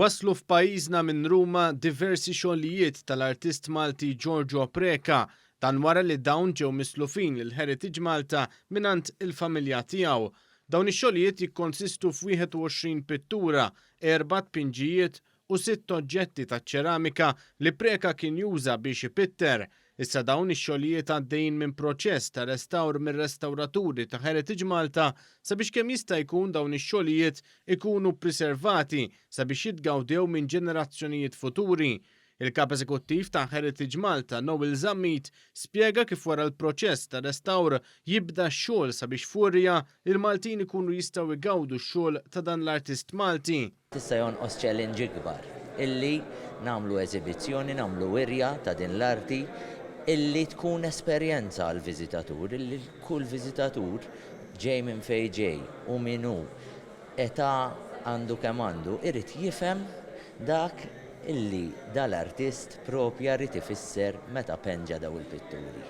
Waslu f'pajjiżna minn Ruma diversi xogħlijiet tal-artist Malti Giorgio Preca. Dan wara li dawn ġew mislufin lil Heritage Malta mingħand il-familja tiegħu. Dawn ix-xogħlijiet jikkonsistu f'21 pittura, erba' tpinġijiet u sitt oġġetti taċ-ċeramika li Preca kien juża biex ipitter. Issa dawn ix-xogħlijiet għaddejjin minn proċess ta' restawr mir-restawraturi ta' Heritage Malta sabiex kemm jista' jkun dawn ix-xogħlijiet ikunu ppriservati sabiex jitgawdew minn ġenerazzjonijiet futuri. Il-Kap Eżekuttiv ta' Heritage Malta, Noel Zammit, spjega kif wara l-proċess ta' restawr jibda x-xogħol sabiex f'wirja l-Maltin ikunu jistgħu jgawdu x-xogħol ta' dan l-artist Malti. Tista' jonqos challenge ikbar illi nagħmlu eżibizzjoni, nagħmlu wirja ta' din l-arti illi tkun esperjenza għall-viżitatur, illi kull viżitatur ġej minn fejn ġej u min hu, età għandu kemm għandu, irid jifhem dak illi dal-artist propja ried ifisser meta penġa dawn il-pitturi.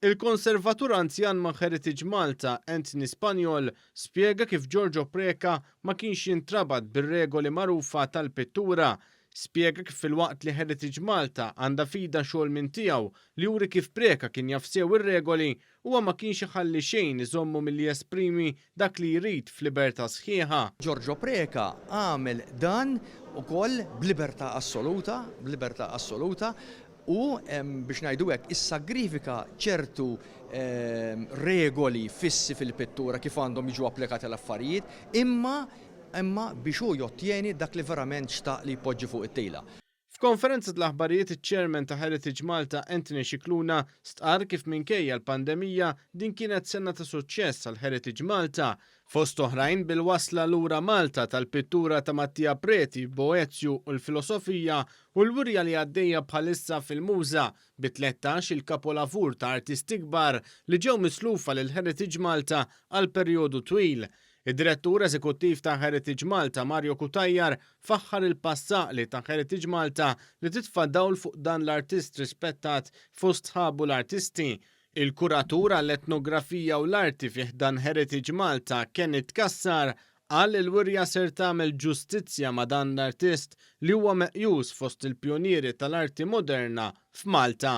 Il-Konservatur anzjan ma' Heritage Malta, Anthony Spagnol, spjega kif Giorgio Preca ma kienx jintrabat bir-regoli magħrufa tal-pittura. Spjega kif filwaqt li Heritage Malta għandha f'idha xogħol minn tiegħu li juri kif Preca kien jaf sew ir-regoli, huwa ma kienx iħalli xejn iżommu milli jesprimi dak li jrid f'libertà sħiħa. Giorgio Preca għamel dan ukoll b'libertà assoluta, b'libertà assoluta, u, biex ngħidu hekk, issagrifika ċertu regoli fissi fil-pittura kif għandhom jiġu applikati l-affarijiet, imma imma biex hu jottjeni dak li verament xtaq li jpoġġi fuq it-tila. F'konferenza tal-aħbarijiet iċ-Chairman ta' Heritage Malta Anthony Scicluna stqarr kif minkejja l-pandemija din kienet sena ta' suċċess għal Heritage Malta Fost oħrajn bil-wasla lura Malta tal-pittura ta' Mattia Preti, Boezju u l-Filosofija u l-wirja li għaddejja bħalissa fil-MUŻA bi 13 il-kapolavur ta' artisti kbar li ġew mislufa lil Heritage Malta għal perjodu twil. Id-Direttur Eżekuttiv ta' Heritage Malta Mario Cutajar faħħar il-pass għaqli ta' Heritage Malta li titfa' dawl fuq dan l-artist rispettat fost sħabu l-artisti. Il-Kuratur għall-Etnografija u l-Arti fi ħdan Heritage Malta, Kenneth Cassar, qal li l-wirja ser tagħmel ġustizzja ma' dan l-artist li huwa meqjus fost il-pjunieri tal-arti moderna f'Malta.